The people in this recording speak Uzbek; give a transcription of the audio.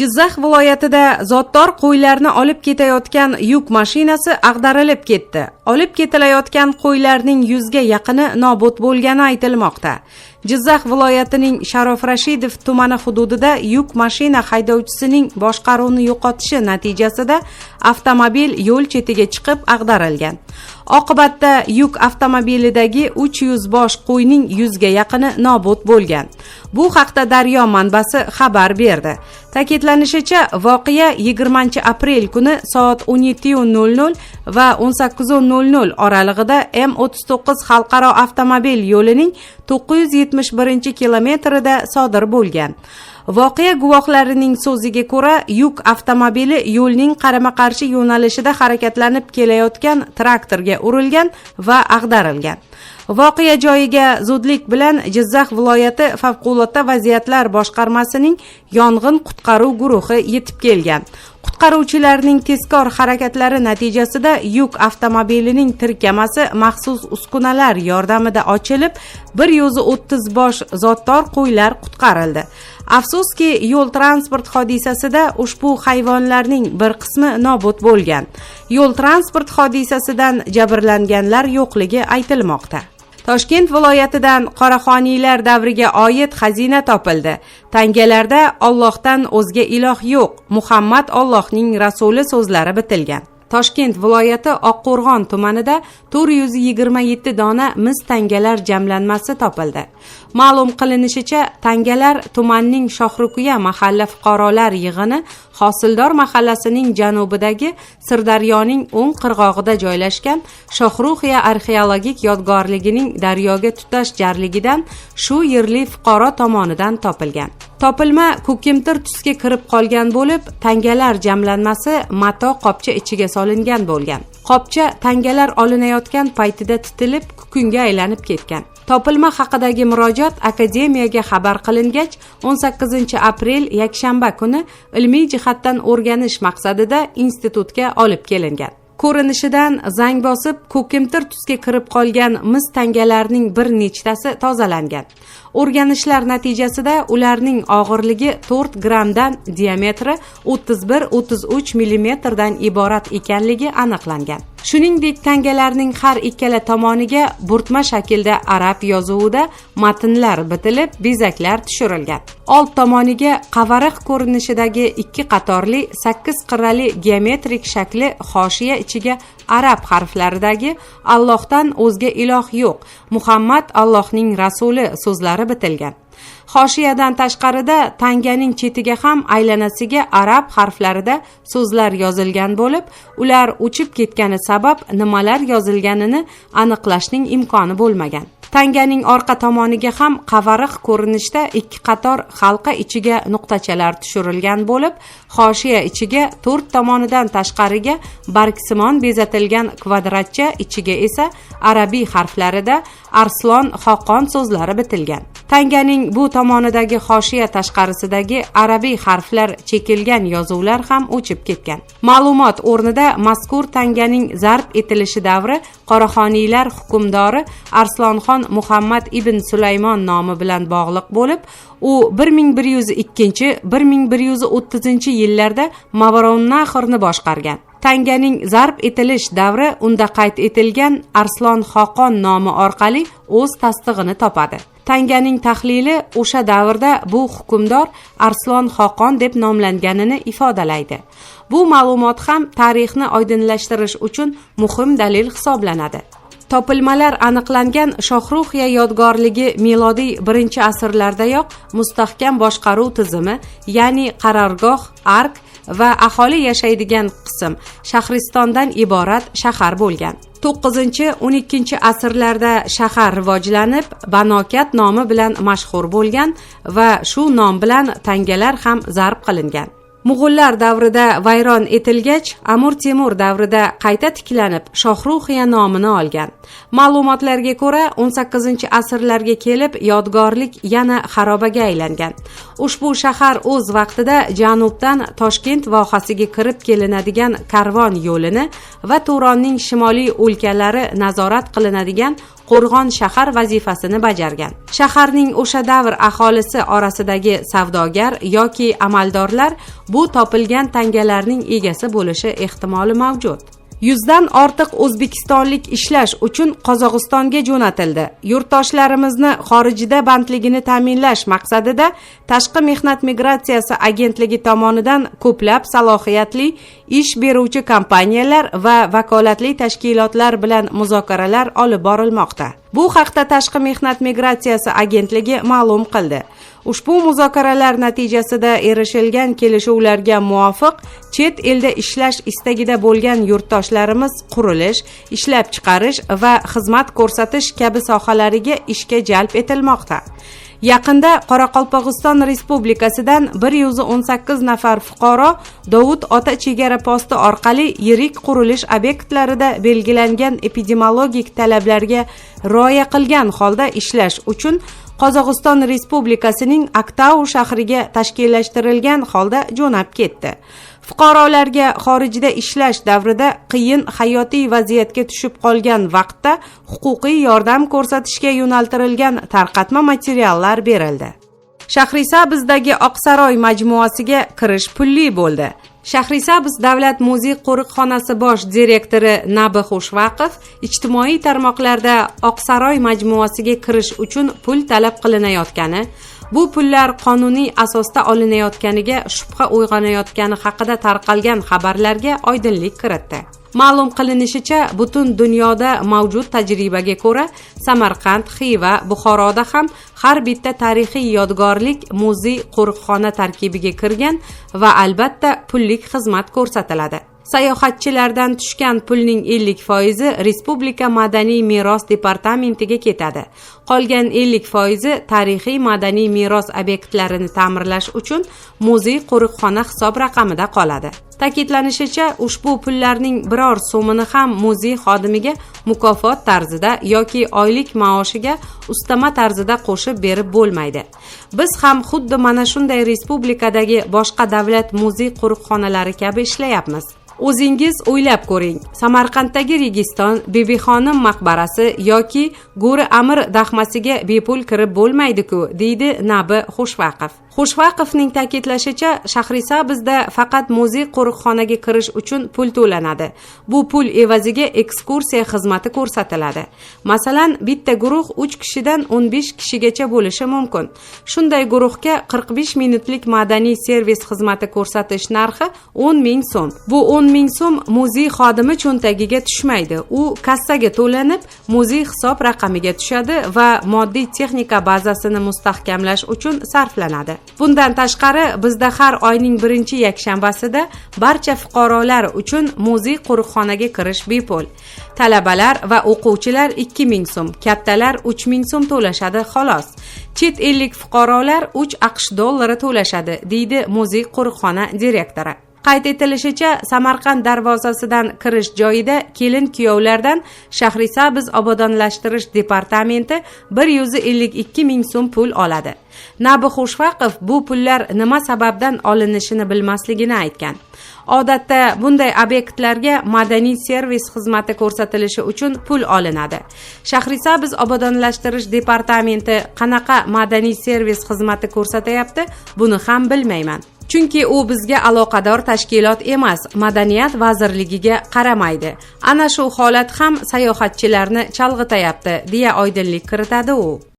Jizzax viloyatida zotdor qo'ylarni olib ketayotgan yuk mashinasi ag'darilib ketdi. Olib ketilayotgan qo'ylarning 100 ga yaqini nobud bo'lgani aytilmoqda. Jizzax viloyatining Sharof Rashidov tumani hududida yuk mashina haydovchisining boshqaruvni yo'qotishi natijasida avtomobil yo'l chetiga chiqib ag'darilgan. Oqibatda yuk avtomobilidagi 300 bosh qo'yning 100 ga yaqini nobud bo'lgan. Bu haqda Daryo manbasi xabar berdi. Ta'kidlanishicha, voqea 20-aprel kuni soat 17:00 va 18:00 oralig'ida M39 xalqaro avtomobil yo'lining 971-kilometrida sodir bo'lgan. Voqea guvohlarining so'ziga ko'ra, yuk avtomobili yo'lning qarama-qarshi yo'nalishida harakatlanib kelayotgan traktorga urilgan va ag'darilgan. Voqea joyiga zudlik bilan Jizzax viloyati favqulodda vaziyatlar boshqarmasining yong'in qutqaruv guruhi yetib kelgan. Qutqaruvchilarning tezkor harakatlari natijasida yuk avtomobilining tirkamasi maxsus uskunalar yordamida ochilib, 130 bosh zotdor qo'ylar qutqarildi. Afsuski, yo'l transport hodisasida ushbu hayvonlarning bir qismi nobud bo'lgan. Yo'l transport hodisasidan jabrlanganlar yo'qligi aytilmoqda. Toshkent viloyatidan Qoraxoniylar davriga oid xazina topildi. Tangalarda "Allohdan o'zga iloh yo'q, Muhammad Allohning rasuli" so'zlari bitilgan. Toshkent viloyati Oqqo'rg'on tumanida 427 dona mis tangalar jamlanmasi topildi. Ma'lum qilinishicha, tangalar tumanning Shohrukuya mahalla fuqarolar yig'ini Hosildor mahallasining janubidagi Sirdaryoning o'ng qirg'og'ida joylashgan Shohruxiya arxeologik yodgorligining daryoga tutash jarligidan shu yerli fuqaro tomonidan topilgan. Topilma ko'kimtir tusga kirib qolgan bo'lib, tangalar jamlanmasi mato qopcha ichiga solingan bo'lgan. Qopcha tangalar olinayotgan paytida titilib, kukunga aylanib ketgan. Topilma haqidagi murojaat akademiyaga xabar qilingach, 18 aprel yakshanba kuni ilmiy jihatdan o'rganish maqsadida institutga olib kelingan. Ko'rinishidan zang bosib, ko'kimtir tusga kirib qolgan mis tangalarning bir nechtasi tozalangan. O'rganishlar natijasida ularning og'irligi 4 grammdan, diametri 31-33 millimetrdan iborat ekanligi aniqlangan. Shuningdek, tangalarning har ikkala tomoniga burtma shaklda arab yozuvida matnlar bitilib, bezaklar tushirilgan. Old tomoniga qavariq ko'rinishidagi ikki qatorli sakkiz qirrali geometrik shakli hoshiya ichiga arab harflaridagi "Allohdan o'zga iloh yo'q, Muhammad Allohning rasuli" so'zlari bitilgan. Hoshiyadan tashqarida tanganing chetiga ham aylanasiga arab harflarida so'zlar yozilgan bo'lib, ular o'chib ketgani sabab nimalar yozilganini aniqlashning imkoni bo'lmagan. Tanganing orqa tomoniga ham qavariq ko'rinishda ikki qator halqa ichiga nuqtachalar tushirilgan bo'lib, hoshiya ichiga to'rt tomonidan tashqariga bargsimon bezatilgan kvadratcha ichiga esa arabiy harflarida "Arslon Xoqon" so'zlari bitilgan. Tanganing bu tomonidagi hoshiya tashqarisidagi arabiy harflar chekilgan yozuvlar ham o'chib ketgan. Ma'lumot o'rnida, mazkur tanganing zarb etilishi davri Qoraxoniylar hukmdori Arslonxon Muhammad ibn Sulaymon nomi bilan bog'liq bo'lib, u 1102, 1130 yillarda Mavaronnahrni boshqargan. Tanganing zarb etilish davri unda qayd etilgan Arslon Xoqon nomi orqali o'z tasdig'ini topadi. Tanganing tahlili o'sha davrda bu hukmdor Arslon Xoqon deb nomlanganini ifodalaydi. Bu ma'lumot ham tarixni oydinlashtirish uchun muhim dalil hisoblanadi. Topilmalar aniqlangan Shohruxiya yodgorligi milodiy birinchi asrlardayoq mustahkam boshqaruv tizimi, ya'ni qarorgoh, ark va aholi yashaydigan qism shahristondan iborat shahar bo'lgan. 9, 12 asrlarda shahar rivojlanib, Banokat nomi bilan mashhur bo'lgan va shu nom bilan tangalar ham zarb qilingan. Mo'g'ullar davrida vayron etilgach, Amir Temur davrida qayta tiklanib, Shohruxiya nomini olgan. Ma'lumotlarga ko'ra, 18 asrlarga kelib yodgorlik yana xarobaga aylangan. Ushbu shahar o'z vaqtida janubdan Toshkent vohasiga kirib kelinadigan karvon yo'lini va Turonning shimoliy o'lkalari nazorat qilinadigan qo'rg'on shahar vazifasini bajargan. Shaharning o'sha davr aholisi orasidagi savdogar yoki amaldorlar bu topilgan tangalarning egasi bo'lishi ehtimoli mavjud. 100 dan ortiq o'zbekistonlik ishlash uchun Qozog'istonga jo'natildi. Yurtdoshlarimizni xorijda bandligini ta'minlash maqsadida Tashqi mehnat migratsiyasi agentligi tomonidan ko'plab salohiyatli ish beruvchi kompaniyalar va vakolatli tashkilotlar bilan muzokaralar olib borilmoqda. Bu haqda Tashqi mehnat migratsiyasi agentligi ma'lum qildi. Ushbu muzokaralar natijasida erishilgan kelishuvlarga muvofiq chet elda ishlash istagida bo'lgan yurtdoshlarimiz qurilish, ishlab chiqarish va xizmat ko'rsatish kabi sohalariga ishga jalb etilmoqda. Yaqinda Qoraqalpog'iston Respublikasidan 118 nafar fuqaro Dovud ota chegara posti orqali yirik qurilish obyektlarida belgilangan epidemiologik talablarga rioya qilgan holda ishlash uchun Qozog'iston Respublikasining Aktau shahriga tashkillashtirilgan holda jo'nab ketdi. Fuqarolarga xorijda ishlash davrida qiyin hayotiy vaziyatga tushib qolgan vaqtda huquqiy yordam ko'rsatishga yo'naltirilgan tarqatma materiallar berildi. Shahrisabzdagi Oqsaroy majmuasiga kirish pulli bo'ldi. Shahrisabz davlat muzey qo'riqxonasi bosh direktori Nabi Xushvaqov ijtimoiy tarmoqlarda Oqsaroy majmuasiga kirish uchun pul talab qilinayotgani, bu pullar qonuniy asosda olinayotganiga shubha uyg'onayotgani haqida tarqalgan xabarlarga oydinlik kiritdi. Ma'lum qilinishicha, butun dunyoda mavjud tajribaga ko'ra, Samarqand, Xiva, Buxoroda ham har bitta tarixiy yodgorlik muzey qo'riqxona tarkibiga kirgan va albatta pullik xizmat ko'rsatiladi. Sayohatchilardan tushgan pulning 50% Respublika madaniy meros departamentiga ketadi. Qolgan 50% tarixiy madaniy meros obyektlarini ta'mirlash uchun muzey qo'riqxona hisob raqamida qoladi. Ta'kidlanishicha, ushbu pullarning biror so'mini ham muzey xodimiga mukofot tarzida yoki oylik maoshiga ustama tarzida qo'shib berib bo'lmaydi. Biz ham xuddi mana shunday respublikadagi boshqa davlat muzey qo'riqxonalari kabi ishlayapmiz. O'zingiz o'ylab ko'ring. Samarqanddagi Registon, Bibixonim maqbarasi yoki Go'ri Amir daxmasiga bepul kirib bo'lmaydi-ku, deydi Nabi Xushvaqov. Xushvaqovning ta'kidlashicha, Shahrisabzda faqat muzey qo'riqxonaga kirish uchun pul to'lanadi. Bu pul evaziga ekskursiya xizmati ko'rsatiladi. Masalan, bitta guruh 3 kishidan 15 kishigacha bo'lishi mumkin. Shunday guruhga 45 minutlik madaniy servis xizmati ko'rsatish narxi 10 ming so'm. Bu 10 ming so'm muzey xodimi cho'ntagiga tushmaydi. U kassaga to'lanib, muzey hisob raqamiga tushadi va moddiy texnika bazasini mustahkamlash uchun sarflanadi. Bundan tashqari, bizda har oyning birinchi yakshanbasida barcha fuqarolar uchun muzey qo'riqxonaga kirish bepul. Talabalar va o'quvchilar 2000 so'm, kattalar 3000 so'm to'lashadi xolos. Chet ellik fuqarolar 3 AQSh dollari to'lashadi, deydi muzey qo'riqxona direktori. Qayd etilishicha, Samarqand darvozasidan kirish joyida kelin kuyovlardan Shahrisabz obodonlashtirish departamenti 152 ming so'm pul oladi. Nabi Xushvaqov bu pullar nima sababdan olinishini bilmasligini aytgan. Odatda bunday obyektlarga madaniy servis xizmati ko'rsatilishi uchun pul olinadi. Shahrisabz obodonlashtirish departamenti qanaqa madaniy servis xizmati ko'rsatayapti, buni ham bilmayman. Chunki u bizga aloqador tashkilot emas, Madaniyat vazirligiga qaramaydi. Ana shu holat ham sayohatchilarni chalg'itayapti, deya oydinlik kiritadi u.